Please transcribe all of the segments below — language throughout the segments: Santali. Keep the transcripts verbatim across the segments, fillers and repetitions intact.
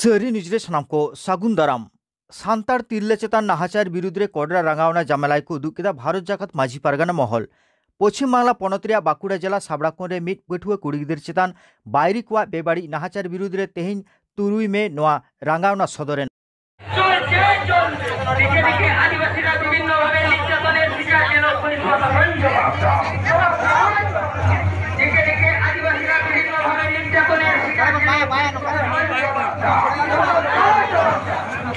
ᱥᱟᱹᱨᱤ ᱱᱤᱭᱩᱡᱽ ᱨᱮ ᱥᱟᱱᱟᱢ ᱠᱚ ᱥᱟᱹᱜᱩᱱ ᱫᱟᱨᱟᱢ᱾ ᱥᱟᱱᱛᱟᱲ ᱛᱤᱨᱞᱟᱹ ᱪᱮᱛᱟᱱ ᱱᱟᱦᱟᱪᱟᱨ ᱵᱤᱨᱩᱫᱽ ᱨᱮ ᱠᱚᱰᱨᱟ ᱨᱟᱸᱜᱟᱣᱱᱟ ᱡᱟᱢᱮᱞᱟᱭ ᱠᱚ ᱩᱫᱩᱜ ᱠᱮᱫᱟ ᱵᱷᱟᱨᱚᱛ ᱡᱟᱠᱟᱛ ᱢᱟᱹᱡᱷᱤ ᱯᱟᱨᱜᱟᱱᱟ ᱢᱚᱦᱚᱞ᱾ ᱯᱚᱪᱷᱤᱢ ᱵᱟᱝᱞᱟ ᱯᱚᱱᱚᱛ ᱨᱮᱭᱟᱜ ᱵᱟᱸᱠᱩᱲᱟ ᱡᱮᱞᱟ ᱥᱟᱵᱲᱟᱠᱚᱱ ᱨᱮ ᱢᱤᱫ ᱯᱟᱹᱴᱷᱩᱣᱟᱹ ᱠᱩᱲᱤ ᱜᱤᱫᱟᱹᱨ ᱪᱮᱛᱟᱱ ᱵᱟᱭᱨᱤ ᱠᱚᱣᱟᱜ ᱵᱮᱵᱟᱹᱲᱤᱡ ᱱᱟᱦᱟᱪᱟᱨ ᱵᱤᱨᱩᱫᱽ ᱨᱮ ᱛᱮᱦᱮᱧ ᱛᱩᱨᱩᱭ ᱢᱮ ᱱᱚᱣᱟ ᱨᱟᱸᱜᱟᱣᱱᱟ ᱥᱚᱫᱚᱨ ᱮᱱᱟ᱾ ᱪᱚᱞ, ᱪᱚᱞ, ᱪᱚᱞ। দিকে দিকে আদিবাসীরা বিভিন্নভাবে নির্যাতনের শিকার, কেন পুলিশ প্রশাসন জবাব দাও। দিকে দিকে আদিবাসীরা বিভিন্নভাবে নির্যাতনের শিকার, কেন পুলিশ প্রশাসন জবাব দাও।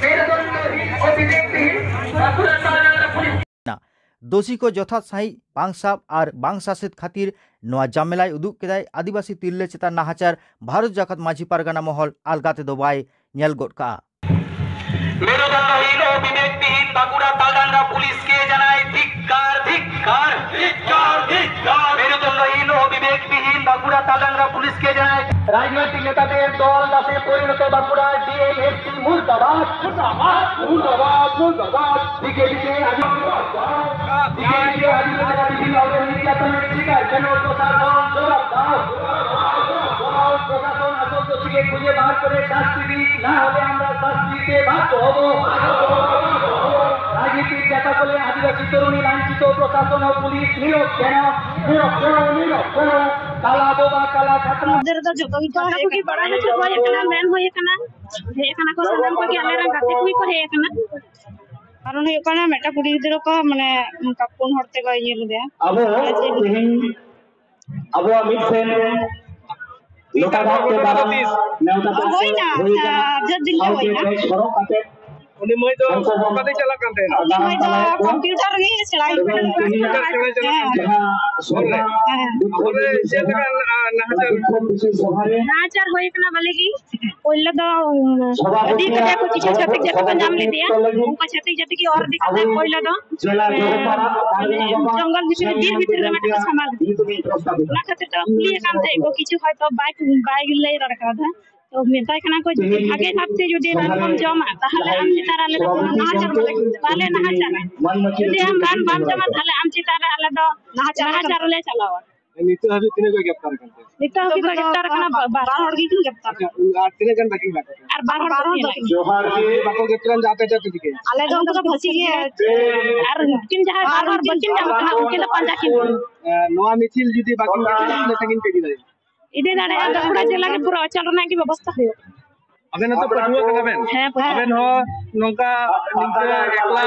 মেরুদণ্ডহীন ও বিবেকবিহীন বাঁকুড়া তালডাংরা পুলিশ। ᱫᱳᱥᱤ ᱠᱚ ᱡᱚᱛᱷᱟᱛ ᱥᱟᱹᱦᱤᱡ ᱵᱟᱝ ᱥᱟᱵ ᱟᱨ ᱵᱟᱝ ᱥᱟᱥᱮᱛ ᱠᱷᱟᱹᱛᱤᱨ ᱱᱚᱣᱟ ᱡᱟᱢᱮᱞᱟᱭ ᱩᱫᱩᱜ ᱠᱮᱫᱟᱭ᱾ ᱟᱹᱫᱤᱵᱟᱹᱥᱤ ᱛᱤᱨᱞᱟᱹ ᱪᱮᱛᱟᱱ ᱱᱟᱦᱟᱪᱟᱨ ᱵᱷᱟᱨᱚᱛ ᱡᱟᱠᱟᱛ ᱢᱟᱹᱡᱷᱤ ᱯᱟᱨᱜᱟᱱᱟ ᱢᱚᱦᱚᱞ ᱟᱞᱜᱟ ᱛᱮᱫᱚ ᱵᱟᱭ ᱧᱮᱞ ᱜᱚᱫ ᱠᱟᱜᱼᱟ᱾ মেরুদণ্ডহীন ও বিবেকবিহীন বাঁকুড়া তালডাংরা পুলিশকে জানাই ধিক্কার, ধিক্কার, ধিক্কার, ধিক্কার। মেরুদণ্ডহীন ও বিবেকবিহীন বাঁকুড়া তালডাংরা পুলিশকে জানাই রাজনৈতিক নেতাদের দল দাসে পরিণত বাঁকুড়া ডিএমএসপি মুর্দাবাদ, মুর্দাবাদ, মুর্দাবাদ, মুর্দাবাদ। দিকে দিকে আদি-, দিকে দিকে আদিবাসীরা বিভিন্নভাবে নির্যাতনের শিকার, কেন প্রশাসন জবাব দাও। প্রশাসন আসল দোষীকে খুঁজে বার করে শাস্তি দিক, না হলে আমরা শাস্তি দিতে বাধ্য হব। রাজনীতির জাতা বলে আদিবাসী তরুণী লাঞ্ছিত, প্রশাসন ও পুলিশ নীরব কেন? নীরব কেন? নীরব কেন? কালা বোবা, কালা ছাত্র। ᱱᱚᱛᱮ ᱨᱮᱫᱚ ᱡᱚᱛᱚ ᱜᱮᱠᱚ ᱦᱮᱡ ᱟᱠᱟᱱᱟ᱾ ᱡᱚᱛᱚ ᱠᱚᱜᱮ ᱵᱟᱲᱟᱭ ᱦᱚᱪᱚ ᱦᱩᱭ ᱟᱠᱟᱱᱟ, ᱢᱮᱱ ᱦᱩᱭ ᱟᱠᱟᱱᱟ᱾ ᱦᱮᱡ ᱟᱠᱟᱱᱟ ᱠᱚ ᱥᱟᱱᱟᱢ ᱠᱚᱜᱮ, ᱟᱞᱮᱨᱮᱱ ᱜᱟᱛᱮ ᱠᱩᱲᱤ ᱠᱚ ᱦᱮᱡ ᱟᱠᱟᱱᱟ᱾ ᱠᱟᱨᱚᱱ ᱦᱩᱭᱩᱜ ᱠᱟᱱᱟ, ᱢᱤᱫᱴᱟᱝ ᱠᱩᱲᱤ ᱜᱤᱫᱽᱨᱟᱹ ᱠᱚ, ᱢᱟᱱᱮ, ᱚᱱᱠᱟ ᱯᱩᱱ ᱦᱚᱲ ᱛᱮᱠᱚ ᱤᱭᱟᱹ ᱞᱮᱫᱮᱭᱟ᱾ ᱟᱵᱚ ᱛᱮᱦᱮᱧ ᱟᱵᱚᱣᱟᱜ ᱢᱤᱫ ᱥᱮᱱ ᱞᱚᱴᱟ ᱫᱟᱜ ᱛᱮ ᱫᱟᱨᱟᱢ ᱱᱮᱣᱛᱟ ᱯᱮᱲᱟ ᱠᱚ ᱦᱩᱭ ᱟᱠᱟᱱᱟ᱾ ᱦᱩᱭᱱᱟ, ᱡᱟᱹᱛ ᱫᱤᱱ ᱜᱮ ᱥᱟᱶᱛᱮ ᱦᱩᱭᱱᱟ᱾ ᱵᱮᱜᱽ ᱦᱚᱨᱚᱜ ᱠᱟᱛᱮ ᱩᱱᱤ ᱢᱟᱹᱭ ᱫᱚ ᱩᱱᱠᱩ ᱦᱚᱸ ᱚᱠᱟᱛᱮᱭ ᱪᱟᱞᱟᱜ ᱠᱟᱱ ᱛᱟᱦᱮᱱᱟ? ᱩᱱᱤ ᱢᱟᱹᱭ ᱫᱚ ᱠᱚᱢᱯᱤᱭᱩᱴᱟᱨ ᱜᱮ ᱥᱮᱬᱟᱭ ᱠᱟᱱᱟ᱾ ᱠᱚᱢᱯᱤᱭᱩᱴᱟᱨ ᱥᱮᱬᱟᱭ ᱪᱟᱞᱟᱜ ᱠᱟᱱ ᱛᱟᱦᱮᱱᱟ᱾ ᱦᱮᱸ᱾ ᱦᱮᱸ᱾ ᱟᱵᱚᱨᱮ ᱪᱮᱫ ᱞᱮᱠᱟ, ᱟ, ᱱᱟᱦᱟᱪᱟᱨ? ᱱᱟᱦᱟᱪᱟᱨ ᱦᱩᱭ ᱠᱟᱱᱟ ᱵᱷᱟᱞᱮ ᱜᱮ᱾ ᱯᱳᱭᱞᱳ ᱫᱚ, ᱩᱢ, ᱤᱫᱤ ᱠᱟᱛᱮ ᱠᱚ ᱠᱤᱪᱷᱩ ᱪᱷᱟᱹᱛᱤᱠ ᱡᱟᱹᱛᱤ ᱠᱚ ᱧᱟᱢ ᱞᱮᱫᱮᱭᱟ᱾ ᱩᱱᱠᱩ ᱪᱷᱟᱹᱛᱤᱠ ᱡᱟᱹᱛᱤ ᱜᱮ ᱚᱨ ᱤᱫᱤ ᱠᱟᱛᱮ ᱯᱳᱭᱞᱳ ᱫᱚ, ᱮ, ᱢᱟᱱᱮ, ᱡᱚᱝᱜᱚᱞ ᱵᱷᱤᱛᱨᱤ ᱨᱮ, ᱵᱤᱨ ᱵᱷᱤᱛᱨᱤ ᱨᱮ ᱢᱤᱫᱴᱟᱝ ᱠᱚ ᱥᱟᱢᱵᱟᱣ ᱞᱮᱫᱮᱭᱟ᱾ ᱚᱱᱟ ᱠᱷᱟᱹᱛᱤᱨ ᱛᱮ ᱠᱩᱞᱤᱭᱮ ᱠᱟᱱ ᱛᱟᱦᱮᱸ ᱠᱚ, ᱠᱤᱪᱷᱩ ᱦᱚᱭᱛᱳ ᱵᱟᱭ, ᱵᱟᱭ ᱞᱟᱹᱭ ᱫᱟᱲᱮ ᱠᱟᱣᱫᱟ᱾ ᱛᱚ ᱢᱮᱛᱟᱭ ᱠᱟᱱᱟ ᱠᱚ, ᱡᱩᱫᱤ ᱵᱷᱟᱜᱮ ᱵᱷᱟᱵᱛᱮ ᱡᱩᱫᱤ ᱨᱟᱱ ᱠᱚᱢ ᱡᱚᱢᱟ, ᱛᱟᱦᱚᱞᱮ ᱟᱢ ᱪᱮᱛᱟᱱ ᱨᱮ ᱟᱞᱮ ᱫᱚ ᱠᱳᱱᱳ ᱱᱟᱦᱟᱪᱟᱨ ᱵᱟᱞᱮ, ᱵᱟᱞᱮ ᱱᱟᱦᱟᱪᱟᱨᱟ᱾ ᱡᱩᱫᱤ ᱟᱢ ᱨᱟᱱ ᱵᱟᱢ ᱡᱚᱢᱟ, ᱛᱟᱦᱚᱞᱮ ᱟᱢ ᱪᱮᱛᱟᱱ ᱨᱮ ᱟᱞᱮ ᱫᱚ ᱱᱟᱦᱟᱪᱟᱨ ᱞᱮ ᱪᱟᱞᱟᱣᱟ᱾ ᱱᱤᱛᱚᱜ ᱦᱟᱹᱵᱤᱡ ᱛᱤᱱᱟᱹᱜ ᱠᱚ ᱜᱨᱮᱯᱛᱟᱨ ᱟᱠᱟᱱ ᱛᱮ? ᱱᱤᱛᱚᱜ ᱦᱟᱹᱵᱤᱡ ᱠᱚ ᱜᱨᱮᱯᱛᱟᱨ ᱟᱠᱟᱱᱟ ᱵᱟ-, ᱵᱟᱨ ᱦᱚᱲ ᱜᱮᱠᱤᱱ ᱜᱨᱮᱯᱛᱟᱨ ᱟᱠᱟᱱᱟ᱾ ᱟᱨ ᱛᱤᱱᱟᱹᱜ ᱜᱟᱱ ᱵᱟᱹᱠᱤ ᱢᱮᱱᱟᱜ ᱠᱚᱣᱟ? ᱟᱨ ᱵᱟᱨ ᱦᱚᱲ ᱵᱟᱹᱠᱤ ᱢᱮᱱᱟᱜ ᱠᱚᱣᱟ᱾ ᱡᱚᱦᱟᱨ ᱜᱮ᱾ ᱵᱟᱠᱚ ᱜᱨᱮᱯᱛᱟᱨ ᱞᱮᱱ ᱫᱚ ᱟᱯᱮ ᱪᱮᱫ ᱯᱮ ᱪᱤᱠᱟᱹᱭᱟ? ᱟᱞᱮ ᱫᱚ ᱚᱱᱠᱟ ᱫᱚ ᱵᱷᱟᱹᱜᱤ ᱜᱮ᱾ ᱟᱨ ᱩᱱᱠᱤᱱ ᱡᱟᱦᱟᱸᱭ ᱵᱟᱨ ᱦᱚᱲ ᱵᱟᱹᱠᱤᱱ ᱧᱟᱢ ᱠᱟᱱᱟ, ᱩᱱᱠᱤᱱ ᱫᱚ ᱯᱟᱸᱡᱟ ᱠᱤᱱ ᱯᱮ᱾ ᱮ, ᱱᱚᱣᱟ ᱢᱤᱪᱷᱤᱞ ᱡᱩᱫᱤ ᱵᱟᱹᱠᱤᱱ ᱤᱫᱤ ᱫᱟᱲᱮᱭᱟᱜᱼᱟ, ᱛᱤᱱᱟᱹᱜ ᱥᱟᱺᱜᱤᱧ ᱯᱮ ᱤᱫᱤ ᱫᱟᱲᱮᱭᱟᱜᱼᱟ? ᱤᱫᱤ ᱫᱟᱲᱮᱭᱟᱜᱼᱟ, ᱵᱟᱸᱠᱩᱲᱟ ᱡᱮᱞᱟ ᱜᱮ ᱯᱩᱨᱟᱹ ᱚᱪᱚᱞ ᱨᱮᱱᱟᱜ ᱜᱮ ᱵᱮᱵᱚᱥᱛᱷᱟ ᱦᱩᱭᱩᱜᱼᱟ᱾ ᱟᱵᱮᱱ ᱦᱚᱸᱛᱚ ᱯᱟᱹᱴᱷᱩᱣᱟᱹ ᱠᱟᱱᱟ ᱵᱮᱱ? ᱦᱮᱸ, ᱯᱟᱹᱴᱷᱩᱣᱟᱹ᱾ ᱟᱵᱮᱱ ᱦᱚᱸ ᱱᱚᱝᱠᱟ ᱱᱤᱝᱠᱟᱹ ᱮᱠᱞᱟ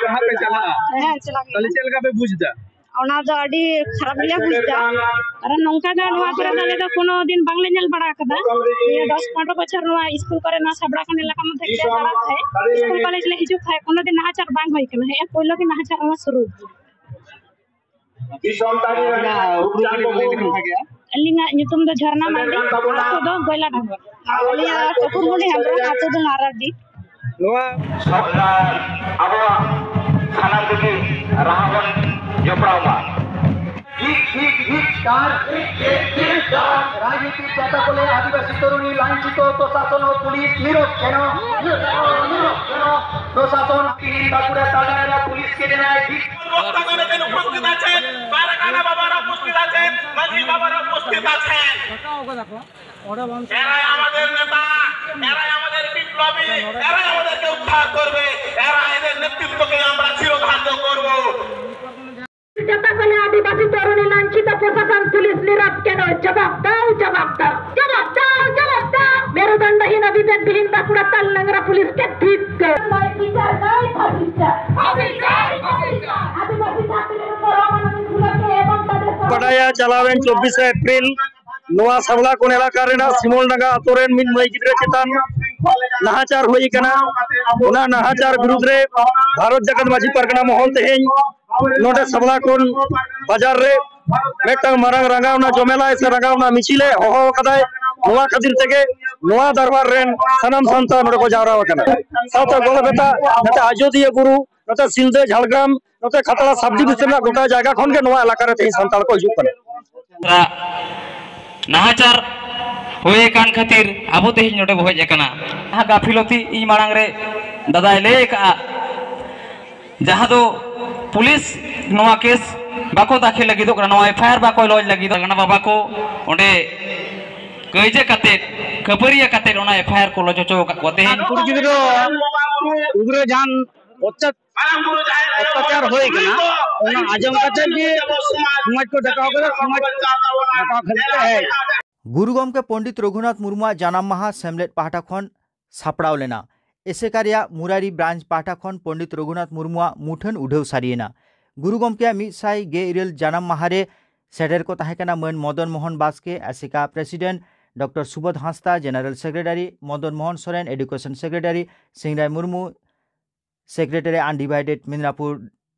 ᱯᱟᱲᱦᱟᱜ ᱯᱮ ᱪᱟᱞᱟᱜᱼᱟ? ᱦᱮᱸ, ᱪᱟᱞᱟᱜ ᱜᱮ᱾ ᱛᱟᱦᱞᱮ ᱪᱮᱫ ᱞᱮᱠᱟ ᱯᱮ ᱵᱩᱡᱽ ᱮᱫᱟ? ᱚᱱᱟ ᱫᱚ ᱟᱹᱰᱤ ᱠᱷᱟᱨᱟᱯ ᱜᱮᱞᱮ ᱵᱩᱡᱽ ᱮᱫᱟ᱾ ᱠᱟᱨᱚᱱ ᱱᱚᱝᱠᱟ ᱫᱚ ᱱᱚᱣᱟ ᱠᱚᱨᱮ ᱫᱚ ᱟᱞᱮ ᱫᱚ ᱠᱳᱱᱳ ᱫᱤᱱ ᱵᱟᱝᱞᱮ ᱧᱮᱞ ᱵᱟᱲᱟ ᱟᱠᱟᱫᱟ᱾ ᱱᱤᱭᱟᱹ ᱫᱚᱥ ᱯᱚᱱᱨᱚ ᱵᱚᱪᱷᱚᱨ ᱱᱚᱣᱟ ᱥᱠᱩᱞ ᱠᱚᱨᱮ, ᱱᱚᱣᱟ ᱥᱟᱵᱲᱟ ᱠᱷᱚᱱ ᱮᱞᱟᱠᱟ ᱢᱚᱫᱽᱫᱷᱮ ᱜᱮᱞᱮ ᱫᱟᱬᱟᱱ ᱛᱟᱦᱮᱸᱫ, ᱥᱠᱩᱞ ᱠᱚᱞᱮᱡᱽ ᱞᱮ ᱦᱤᱡᱩᱜ ᱛᱟᱦᱮᱸᱫ, ᱠᱳᱱᱳ ᱫᱤᱱ ᱱᱟᱦᱟᱪᱟᱨ ᱵᱟᱝ ᱦᱩᱭ ᱠᱟᱱᱟ᱾ ᱦᱮᱸ, ᱯᱳᱭᱞᱳ ᱜᱮ ᱱᱟᱦᱟᱪᱟᱨ ᱱᱚᱣᱟ ᱥᱩᱨᱩ᱾ ᱟᱹᱞᱤᱧᱟᱜ ᱧᱩᱛᱩᱢ ᱫᱚ ᱡᱷᱚᱨᱱᱟ ᱢᱟᱨᱰᱤ, ᱟᱹᱛᱩ ᱫᱚ ᱜᱚᱭᱞᱟᱰᱟᱸᱜᱚᱨ᱾ ᱟᱹᱞᱤᱧᱟᱜ ᱴᱩᱠᱩᱨᱢᱩᱱᱰᱤ ᱦᱮᱢᱵᱨᱚᱢ, ᱟᱹᱛᱩ ᱫᱚ ᱱᱟᱨᱟᱰᱤ᱾ ᱱᱚᱣᱟ ᱥᱚᱨᱠᱟᱨ ᱟᱵᱚᱣᱟᱜ ᱥᱟᱱᱟᱢ ᱠᱚᱜᱮ ᱨᱟᱦᱟ ᱵᱚᱱ ᱡᱚᱯᱲᱟᱣ ᱢᱟ᱾ ᱦᱤᱠ, ᱦᱤᱠ, ᱦᱤᱠ, ᱰᱟᱸᱰ। রাজনৈতিক নেতা বলে আদিবাসী তরুণী লাঞ্ছিত, প্রশাসন ও পুলিশ নীরব কেন? প্রশাসন তিন বাঁকুড়া তালারা পুলিশকে জানায় ধিক। বক্তাগণ এখানে উপস্থিত আছেন, পারগানা বাবারা উপস্থিত আছেন, মাঝি বাবারা উপস্থিত আছেন। এরাই আমাদের নেতা, এরাই আমাদের বিপ্লবী, এরাই আমাদেরকে উদ্ধার করবে, এরা এদের নেতৃত্বকে আমরা চিরধার্য করব। নেতা বলে আদিবাসী তরুণী লাঞ্ছিত, প্রশাসন পুলিশ নীরব কেন? জবাব দাও, জবাব দাও, জবাব দাও, জবাব দাও। মেরুদণ্ডহীন ও বিবেকবিহীন বাঁকুড়া তালনাংরা পুলিশকে ধিক্কার। বিচার নাই, ফাঁসি চাই। ফাঁসি চাই, ফাঁসি চাই। আদিবাসী ছাত্রীদের উপর অমানবিক নির্যাতন এবং তাদের ᱵᱟᱰᱟᱭᱟ, ᱪᱟᱞᱟᱣᱮᱱ ᱪᱚᱵᱵᱤᱥᱮ ᱮᱯᱨᱤᱞ ᱱᱚᱣᱟ ᱥᱟᱵᱞᱟᱠᱚᱱ ᱮᱞᱟᱠᱟ ᱨᱮᱱᱟᱜ ᱥᱤᱢᱚᱞᱰᱟᱸᱜᱟ ᱟᱛᱳ ᱨᱮᱱ ᱢᱤᱫ ᱢᱟᱹᱭ ᱜᱤᱫᱽᱨᱟᱹ ᱪᱮᱛᱟᱱ ᱱᱟᱦᱟᱪᱟᱨ ᱦᱩᱭ ᱟᱠᱟᱱᱟ᱾ ᱚᱱᱟ ᱱᱟᱦᱟᱪᱟᱨ ᱵᱤᱨᱩᱫᱽ ᱨᱮ ᱵᱷᱟᱨᱚᱛ ᱡᱟᱠᱟᱛ ᱢᱟᱹᱡᱷᱤ ᱯᱟᱨᱜᱟᱱᱟ ᱢᱚᱦᱚᱞ ᱛᱮᱦᱮᱧ ᱱᱚᱰᱮ ᱥᱟᱵᱞᱟᱠᱚᱱ ᱵᱟᱡᱟᱨ ᱨᱮ ᱢᱤᱫᱴᱟᱝ ᱢᱟᱨᱟᱝ ᱨᱟᱸᱜᱟᱣᱱᱟ ᱡᱚᱢᱮᱞᱟᱭ ᱥᱮ ᱨᱟᱸᱜᱟᱣᱱᱟ ᱢᱤᱪᱷᱤᱞᱮ ᱦᱚᱦᱚ ᱟᱠᱟᱫᱟᱭ᱾ ᱱᱚᱣᱟ ᱠᱷᱟᱹᱛᱤᱨ ᱛᱮᱜᱮ ᱱᱚᱣᱟ ᱫᱟᱨᱵᱟᱨ ᱨᱮᱱ ᱥᱟᱱᱟᱢ ᱥᱟᱱᱛᱟᱲ ᱱᱚᱰᱮ ᱠᱚ ᱡᱟᱣᱨᱟ ᱟᱠᱟᱱᱟ᱾ ᱥᱟᱶᱛᱮ ᱜᱚᱲᱵᱮᱛᱟ ᱱᱚᱛᱮ ᱟᱡᱚᱫᱤᱭᱟᱹ ᱵᱩᱨᱩ, ᱱᱚᱛᱮ ᱥᱤᱞᱫᱟᱹ, ᱡᱷᱟᱲᱜᱨᱟᱢ, ᱱᱚᱛᱮ ᱠᱷᱟᱛᱲᱟ ᱥᱟᱵ ᱰᱤᱵᱷᱤᱥᱚᱱ ᱨᱮᱱᱟᱜ ᱜᱚᱴᱟ ᱡᱟᱭᱜᱟ ᱠᱷᱚᱱ ᱜᱮ ᱱᱚᱣᱟ ᱮᱞᱟᱠᱟ ᱨᱮ ᱛᱮᱦᱮᱧ ᱥᱟᱱᱛᱟᱲ ᱠᱚ ᱦᱤᱡᱩᱜ ᱠᱟᱱᱟ᱾ ᱱᱟᱦᱟᱪᱟᱨ ᱦᱩᱭ ᱟᱠᱟᱱ ᱠᱷᱟᱹᱛᱤᱨ ᱟᱵᱚ ᱛᱮᱦᱮᱧ ᱱᱚᱰᱮ ᱵᱚ ᱦᱮᱡ ᱟᱠᱟᱱᱟ᱾ ᱡᱟᱦᱟᱸ ᱜᱟᱯᱷᱤᱞᱚᱛᱤ ᱤᱧ ᱢᱟᱲᱟᱝ ᱨᱮ ᱫᱟᱫᱟᱭ ᱞᱟᱹᱭ ᱟᱠᱟᱫᱼᱟ, ᱡᱟᱦᱟᱸ ᱫᱚ ᱯᱩᱞᱤᱥ ᱱᱚᱣᱟ ᱠᱮᱥ ᱵᱟᱠᱚ ᱫᱟᱹᱠᱷᱤᱞ ᱞᱟᱹᱜᱤᱫᱚᱜ ᱠᱟᱱᱟ, ᱱᱚᱣᱟ ᱮᱯᱷ ᱟᱭ ᱟᱨ ᱵᱟᱠᱚ ᱞᱚᱡᱽ ᱞᱟᱹᱜᱤᱫᱚᱜ ᱠᱟᱱᱟ᱾ ᱵᱟᱵᱟ ᱠᱚ ᱚᱸᱰᱮ ᱠᱟᱹᱭᱡᱟᱹ ᱠᱟᱛᱮᱫ, ᱠᱷᱟᱹᱯᱟᱹᱨᱤᱭᱟᱹ ᱠᱟᱛᱮᱫ ᱚᱱᱟ ᱮᱯᱷ ᱟᱭ ᱟᱨ ᱠᱚ ᱞᱚᱡᱽ ᱦᱚᱪᱚ ᱟᱠᱟᱫ ᱠᱚᱣᱟ᱾ ᱛᱮᱦᱮᱧ ᱠᱩᱲᱤ ᱜᱤᱫᱽᱨᱟᱹ ᱩᱜᱽᱨᱟᱹ ᱡᱟᱦᱟᱸ ᱚᱛᱛᱟ-, ᱚᱛᱛᱟᱪᱟᱨ ᱦᱩᱭ ᱠᱟᱱᱟ, ᱚᱱᱟ ᱟᱸᱡᱚᱢ ᱠᱟᱛᱮ ᱜᱮ ᱥᱚᱢᱟᱡᱽ ᱠᱚ ᱰᱟᱠᱟᱣ ᱠᱟᱫᱟ, ᱥᱚᱢᱟᱡᱽ ᱰᱟᱠᱟᱣ ᱠᱷᱟᱹᱛᱤᱨ ᱛᱮ ᱦᱮᱡ᱾ ᱜᱩᱨᱩ ᱜᱚᱢᱠᱮ ᱯᱚᱱᱰᱤᱛ ᱨᱚᱜᱷᱩᱱᱟᱛᱷ ᱢᱩᱨᱢᱩᱣᱟᱜ ᱡᱟᱱᱟᱢ ᱢᱟᱦᱟ ᱥᱮᱢᱞᱮᱫ ᱯᱟᱦᱴᱟ ᱠᱷᱚᱱ ᱥᱟᱯᱲᱟᱣ ᱞᱮᱱᱟ᱾ ᱮᱥᱮᱠᱟ ᱨᱮᱭᱟᱜ ᱢᱩᱨᱟᱨᱤ ᱵᱨᱟᱧᱪ ᱯᱟᱦᱴᱟ ᱠᱷᱚᱱ ᱯᱚᱱᱰᱤᱛ ᱨᱚᱜᱷᱩᱱᱟᱛᱷ ᱢᱩᱨᱢᱩᱣᱟᱜ ᱢᱩᱴᱷᱟᱹᱱ ᱩᱰᱷᱟᱹᱣ ᱥᱟᱹᱨᱤᱭᱮᱱᱟ᱾ ᱜᱩᱨᱩ ᱜᱚᱢᱠᱮᱭᱟᱜ ᱢᱤᱫ ᱥᱟᱭ ᱜᱮᱞ ᱤᱨᱟᱹᱞ ᱡᱟᱱᱟᱢ ᱢᱟᱦᱟ ᱨᱮ ᱥᱮᱴᱮᱨ ᱠᱚ ᱛᱟᱦᱮᱸ ᱠᱟᱱᱟ ᱢᱟᱹᱱ Madan Mohan Baske, ASECA president doctor Subodh Hansda, general secretary Madan Mohan Soren, education secretary Singrai Murmu, secretary undivided Midnapore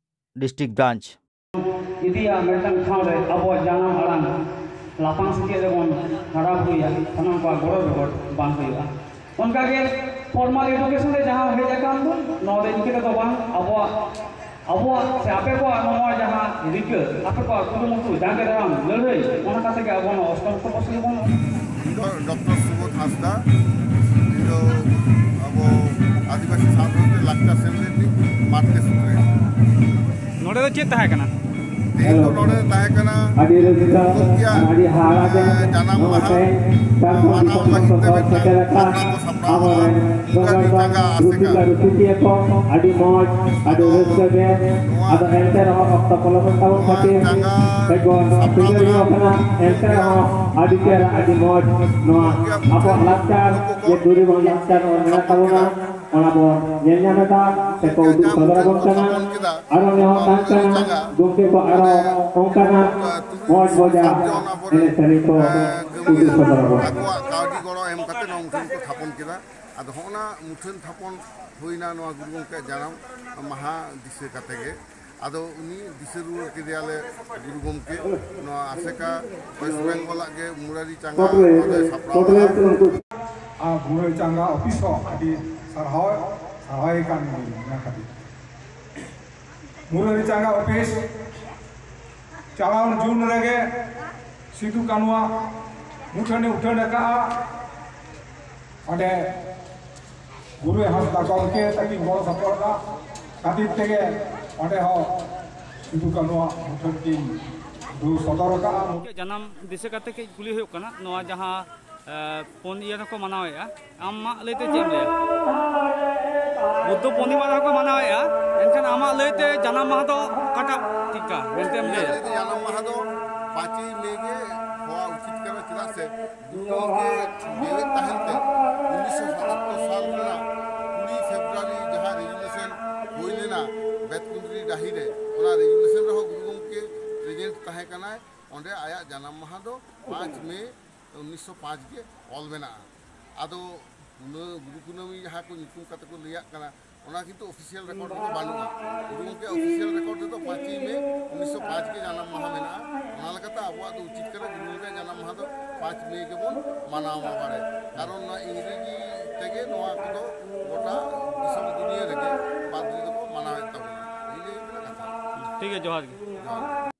district branch. ᱤᱫᱤᱭᱟ ᱢᱤᱫᱴᱟᱝ ᱴᱷᱟᱶ ᱨᱮ ᱟᱵᱚᱣᱟᱜ ᱡᱟᱱᱟᱢ ᱟᱲᱟᱝ ᱞᱟᱯᱷᱟᱝ ᱥᱮᱪᱮᱫ ᱨᱮᱵᱚᱱ ᱦᱟᱨᱟ ᱵᱩᱨᱩᱭᱟ, ᱥᱟᱱᱟᱢ ᱠᱚᱣᱟᱜ ᱜᱚᱲᱚ ᱨᱚᱯᱚᱲ ᱵᱟᱝ ᱦᱩᱭᱩᱜᱼᱟ᱾ ᱚᱱᱠᱟᱜᱮ ᱯᱷᱚᱨᱢᱟᱞ ᱮᱰᱩᱠᱮᱥᱚᱱ ᱨᱮ ᱡᱟᱦᱟᱸ ᱦᱮᱡ ᱟᱠᱟᱱ ᱫᱚ, ᱱᱚᱣᱟ ᱫᱚ ᱤᱱᱠᱟᱹ ᱛᱮᱫᱚ ᱵᱟᱝ, ᱟᱵᱚᱣᱟᱜ, ᱟᱵᱚᱣᱟᱜ ᱥᱮ ᱟᱯᱮ ᱠᱚᱣᱟᱜ ᱱᱚᱣᱟ ᱡᱟᱦᱟᱸ ᱨᱤᱠᱟᱹ, ᱟᱯᱮ ᱠᱚᱣᱟᱜ ᱠᱩᱨᱩᱢᱩᱴᱩ, ᱡᱟᱸᱜᱮ ᱫᱟᱨᱟᱢ ᱞᱟᱹᱲᱦᱟᱹᱭ, ᱚᱱᱟ ᱠᱟᱛᱮ ᱜᱮ ᱟᱵᱚ ᱱᱚᱣᱟ ᱚᱥᱴᱚᱢ ᱛᱚᱯᱚᱥᱤᱞᱤ ᱵᱚᱱ ᱤᱧ ᱫᱚ ᱰᱚᱠᱴᱚᱨ ᱥᱩᱵᱳᱫᱷ ᱦᱟᱸᱥᱫᱟ, ᱤᱧ ᱫᱚ ᱟᱵᱚ ᱟᱹᱫᱤᱵᱟᱹᱥᱤ ᱥᱟᱶᱛᱟ ᱞᱟᱠᱪᱟᱨ ᱥᱮᱢᱞᱮᱫ ᱨᱤᱱᱤᱡ ᱢᱟᱨᱠᱮᱴ ᱥᱩᱛᱨᱮ᱾ ᱱᱚᱰᱮ ᱫᱚ ᱪᱮᱫ ᱛᱟᱦᱮᱸ ᱠᱟᱱᱟ? ᱛᱮᱦᱮᱧ ᱫᱚ ᱱᱚᱰᱮ ᱛᱟᱦᱮᱸ ᱠᱟᱱᱟ ᱟᱹᱰᱤ ᱨᱟᱹᱥᱠᱟᱹ ᱜᱚᱢᱠᱮᱭᱟᱜ, ᱟᱨ ᱟᱹᱰᱤ ᱦᱟᱦᱟᱲᱟ ᱜᱮ ᱮᱸ, ᱡᱟᱱᱟᱢ ᱱᱚᱣᱟ ᱢᱟᱦᱟ᱾ ᱛᱮᱦᱮᱧ ᱡᱷᱟᱲᱠᱷᱚᱸᱰ ᱢᱟᱱᱟᱣ ᱫᱤᱥᱚᱢ ᱞᱟᱹᱜᱤᱫ ᱠᱷᱚᱱ ᱛᱮ ᱥᱚᱦᱚᱨ ᱢᱤᱫᱴᱟᱝ ᱥᱮᱴᱮᱨ ᱟᱠᱟᱱ ᱯᱨᱳᱜᱨᱟᱢ ᱠᱚ ᱥᱟᱯᱲᱟᱣ ᱟᱵᱚᱨᱮᱱ ᱠᱟᱫᱟ᱾ ᱥᱚᱢᱟᱡᱽ ᱨᱩᱥᱤᱠᱟ ᱨᱩᱥᱤᱠᱤᱭᱟᱹ ᱠᱚ ᱟᱹᱰᱤ ᱢᱚᱡᱽ, ᱟᱹᱰᱤ ᱨᱟᱹᱥᱠᱟᱹ ᱜᱮ᱾ ᱱᱚᱣᱟ ᱟᱫᱚ ᱮᱱᱛᱮ ᱨᱮᱦᱚᱸ ᱚᱠᱛᱚ ᱯᱚᱞᱚᱢᱮᱱ ᱛᱟᱵᱚᱱ ᱱᱚᱣᱟ ᱠᱷᱟᱹᱛᱤᱨ ᱡᱟᱸᱜᱟ ᱠᱟᱹᱡ ᱵᱚᱱ ᱥᱟᱯᱲᱟᱣ ᱥᱤᱸᱜᱟᱹᱲ ᱠᱟᱫᱟ᱾ ᱧᱚᱜ ᱠᱟᱱᱟ᱾ ᱮᱱᱛᱮ ᱨᱮᱦᱚᱸ ᱟᱹᱰᱤ ᱪᱮᱦᱨᱟ, ᱟᱹᱰᱤ ᱢᱚᱡᱽ ᱱᱚᱣᱟ ᱟᱵᱚᱣᱟᱜ ᱞᱟᱠᱪᱟᱨ ᱡᱮ ᱫᱩᱨᱤᱵᱟᱱ ᱞᱟᱠᱪᱟᱨ ᱱᱚᱜᱼᱚᱭ ᱢᱮᱱᱟᱜ ᱛᱟᱵᱚᱱᱟ, ᱚᱱᱟ ᱵᱚᱱ ᱧᱮᱞ ᱧᱟᱢ ᱮᱫᱟ ᱥᱮᱠᱚ ᱩᱫᱩᱜ ᱥᱚᱫᱚᱨ ᱟᱵᱚᱱ ᱠᱟᱱᱟ᱾ ᱟᱨᱚ ᱱᱮᱦᱚᱨ ᱛᱟᱦᱮᱱ ᱠᱟᱱᱟ, ᱜᱚᱢᱠᱮ ᱠᱚ ᱟᱨᱚ ᱚᱱᱠᱟᱱᱟᱜ ᱢᱚᱡᱽ ᱢᱚᱡᱟ ᱮᱱᱮᱡ ᱥᱮᱨᱮᱧ ᱠᱚ ᱩᱫᱩᱜ ᱥᱚᱫᱚᱨ ᱟᱵᱚᱱ᱾ ᱟᱠᱚᱣᱟᱜ ᱠᱟᱹᱣᱰᱤ ᱜᱚᱲᱚ ᱮᱢ ᱠᱟᱛᱮ ᱱᱚᱣᱟ ᱢᱩᱴᱷᱟᱹᱱ ᱠᱚ ᱛᱷᱟᱯᱚᱱ ᱠᱮᱫᱟ᱾ ᱟᱫᱚ ᱦᱚᱸᱜᱼᱚ ᱱᱟ ᱢᱩᱴᱷᱟᱹᱱ ᱛᱷᱟᱯᱚᱱ ᱦᱩᱭᱱᱟ ᱱᱚᱣᱟ ᱜᱩᱨᱩ ᱜᱚᱢᱠᱮᱭᱟᱜ ᱡᱟᱱᱟᱢ ᱢᱟᱦᱟ ᱫᱤᱥᱟᱹ ᱠᱟᱛᱮ ᱜᱮ᱾ ᱟᱫᱚ ᱩᱱᱤ ᱫᱤᱥᱟᱹ ᱨᱩᱣᱟᱹᱲ ᱠᱮᱫᱮᱭᱟᱞᱮ ᱜᱩᱨᱩ ᱜᱚᱢᱠᱮ᱾ ᱱᱚᱣᱟ ᱟᱥᱮᱠᱟ ᱳᱭᱮᱥᱴ ᱵᱮᱝᱜᱚᱞᱟᱜ ᱜᱮ ᱢᱩᱨᱟᱨᱤ ᱪᱟᱸᱜᱟ ᱱᱚᱰᱮ ᱥᱟᱯᱲᱟᱣ ᱞᱮᱫᱟ᱾ ᱟᱨ ᱢᱩᱨᱟᱨᱤ ᱪᱟᱸᱜᱟ ᱚᱯᱷᱤᱥ ᱦᱚᱸ ᱟᱹᱰᱤ ᱥᱟᱨᱦᱟᱣ, ᱥᱟᱨᱦᱟᱣᱮ ᱠᱟᱱ ᱜᱮᱭᱟ ᱚᱱᱟ ᱠᱷᱟᱹᱛᱤᱨ᱾ ᱢᱩᱨᱟᱨᱤ ᱪᱟᱸᱜᱟ ᱚᱯᱷᱤᱥ ᱪᱟᱞᱟᱣ ᱡᱩᱱ ᱨᱮᱜᱮ ᱥᱤᱫᱩ ᱠᱟᱹᱱᱩᱣᱟᱜ ᱢᱩᱴᱷᱟᱹᱱᱮ ᱩᱴᱷᱟᱹᱱ ᱟᱠᱟᱫᱼᱟ᱾ ᱚᱸᱰᱮ ᱜᱩᱨᱩ ᱦᱟᱸᱥᱫᱟ ᱜᱚᱢᱠᱮ ᱛᱟᱹᱠᱤᱱ ᱜᱚᱲᱚ ᱥᱚᱯᱚᱦᱚᱫ ᱠᱷᱟᱹᱛᱤᱨ ᱛᱮᱜᱮ ᱚᱸᱰᱮ ᱦᱚᱸ ᱥᱤᱫᱩ ᱠᱟᱹᱱᱩᱣᱟᱜ ᱢᱩᱴᱷᱟᱹᱱ ᱠᱤᱱ ᱨᱩ ᱥᱚᱫᱚᱨ ᱟᱠᱟᱫᱼᱟ᱾ ᱡᱟᱱᱟᱢ ᱫᱤᱥᱟᱹ ᱠᱟᱛᱮ ᱠᱟᱹᱡ ᱠᱩᱞᱤ ᱦᱩᱭᱩᱜ ᱠᱟᱱᱟ, ᱱᱚᱣᱟ ᱡᱟᱦᱟᱸ ᱮ, ᱯᱩᱱ ᱤᱭᱟᱹ ᱫᱚᱠᱚ ᱢᱟᱱᱟᱣᱮᱫᱼᱟ, ᱟᱢᱟᱜ ᱞᱟᱹᱭᱛᱮ ᱪᱮᱫ ᱮᱢ ᱞᱟᱹᱭᱟ? ᱵᱩᱫᱽᱫᱷᱚ ᱯᱩᱨᱱᱤᱢᱟ ᱨᱮᱦᱚᱸ ᱠᱚ ᱢᱟᱱᱟᱣᱮᱫᱼᱟ, ᱮᱱᱠᱷᱟᱱ ᱟᱢᱟᱜ ᱞᱟᱹᱭᱛᱮ ᱡᱟᱱᱟᱢ ᱢᱟᱦᱟ ᱫᱚ ᱚᱠᱟᱴᱟᱜ ᱴᱷᱤᱠᱟ ᱢᱮᱱᱛᱮᱢ ᱞᱟᱹᱭᱟ? ᱡᱟᱱᱟᱢ ᱢᱟᱦᱟ ᱫᱚ ᱯᱟᱸᱪᱮᱭ ᱢᱮ ᱜᱮ ᱦᱚᱣᱟ ᱩᱪᱤᱛ ᱠᱟᱱᱟ᱾ ᱪᱮᱫᱟᱜ ᱥᱮ ᱜᱩᱨᱩ ᱜᱚᱢᱠᱮ ᱡᱮᱣᱮᱫ ᱛᱟᱦᱮᱱ ᱛᱮ ᱩᱱᱤᱥᱥᱚ ᱥᱟᱛᱟᱛᱛᱳᱨ ᱥᱟᱞ ᱨᱮᱱᱟᱜ ᱠᱩᱲᱤ ᱯᱷᱮᱵᱽᱨᱩᱣᱟᱨᱤ ᱡᱟᱦᱟᱸ ᱨᱮᱡᱩᱞᱮᱥᱚᱱ ᱦᱩᱭ ᱞᱮᱱᱟ ᱵᱮᱛᱠᱩᱸᱫᱽᱨᱤ ᱰᱟᱹᱦᱤ ᱨᱮ, ᱚᱱᱟ ᱨᱮᱡᱩᱞᱮᱥᱚᱱ ᱨᱮᱦᱚᱸ ᱜᱩᱨᱩ ᱜᱚᱢᱠᱮ ᱯᱨᱮᱡᱮᱱᱴ ᱛᱟᱦᱮᱸ ᱠᱟᱱᱟᱭ᱾ ᱚᱸᱰᱮ ᱟᱭᱟᱜ ᱡᱟᱱᱟᱢ ᱢᱟᱦᱟ ᱫᱚ ᱯᱟᱸᱪ ᱢᱮ ᱩᱱᱤᱥᱥᱚ ᱯᱟᱸᱪ ᱜᱮ ᱚᱞ ᱢᱮᱱᱟᱜᱼᱟ᱾ ᱟᱫᱚ ᱜᱩᱱᱟᱹ-, ᱜᱩᱨᱩ ᱠᱩᱱᱟᱹᱢᱤ ᱡᱟᱦᱟᱸ ᱠᱚ ᱧᱩᱛᱩᱢ ᱠᱟᱛᱮ ᱠᱚ ᱞᱟᱹᱭᱟᱜ ᱠᱟᱱᱟ, ᱚᱱᱟ ᱠᱤᱱᱛᱩ ᱚᱯᱷᱤᱥᱤᱭᱟᱞ ᱨᱮᱠᱚᱨᱰ ᱨᱮᱫᱚ ᱵᱟᱹᱱᱩᱜᱼᱟ᱾ ᱜᱩᱨᱩ ᱜᱚᱢᱠᱮ ᱚᱯᱷᱤᱥᱤᱭᱟᱞ ᱨᱮᱠᱚᱨᱰ ᱨᱮᱫᱚ ᱯᱟᱸᱪᱮᱭ ᱢᱮ ᱩᱱᱤᱥᱥᱚ ᱯᱟᱸᱪ ᱜᱮ ᱡᱟᱱᱟᱢ ᱢᱟᱦᱟ ᱢᱮᱱᱟᱜᱼᱟ᱾ ᱚᱱᱟ ᱞᱮᱠᱟᱛᱮ ᱟᱵᱚᱣᱟᱜ ᱫᱚ ᱩᱪᱤᱛ ᱠᱟᱱᱟ ᱜᱩᱨᱩ ᱜᱚᱢᱠᱮᱭᱟᱜ ᱡᱟᱱᱟᱢ ᱢᱟᱦᱟ ᱫᱚ ᱯᱟᱸᱪ ᱢᱮ ᱜᱮᱵᱚᱱ ᱢᱟᱱᱟᱣ ᱢᱟ ᱵᱟᱲᱮ, ᱠᱟᱨᱚᱱ ᱱᱚᱣᱟ ᱤᱝᱨᱮᱡᱤ ᱛᱮᱜᱮ ᱱᱚᱣᱟ ᱠᱚᱫᱚ ᱜᱚᱴᱟ ᱫᱤᱥᱚᱢ ᱫᱩᱱᱤᱭᱟᱹ ᱨᱮᱜᱮ ᱯᱟᱫᱽᱨᱤ ᱫᱚᱠᱚ ᱢᱟᱱᱟᱣᱮᱫ ᱛᱟᱵᱚᱱᱟ᱾ ᱱᱤᱭᱟᱹ ᱦᱩᱭᱩᱜ ᱠᱟᱱᱟ ᱠᱟᱛᱷᱟ᱾ ᱴᱷᱤᱠ ᱜᱮᱭᱟ, ᱡᱚᱦᱟᱨ ᱜᱮ᱾ ᱡᱚᱦᱟᱨ᱾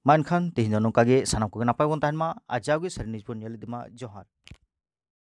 ᱢᱟ ᱮᱱᱠᱷᱟᱱ ᱛᱮᱦᱮᱧ ᱫᱚ ᱱᱚᱝᱠᱟ ᱜᱮ, ᱥᱟᱱᱟᱢ ᱠᱚᱜᱮ ᱱᱟᱯᱟᱭ ᱵᱚᱱ ᱛᱟᱦᱮᱱ ᱢᱟ ᱟᱨ ᱡᱟᱣᱜᱮ ᱥᱟᱹᱨᱤ ᱱᱤᱭᱩᱡᱽ ᱵᱚᱱ ᱧᱮᱞ ᱤᱫᱤ ᱢᱟ᱾ ᱡᱚᱦᱟᱨ᱾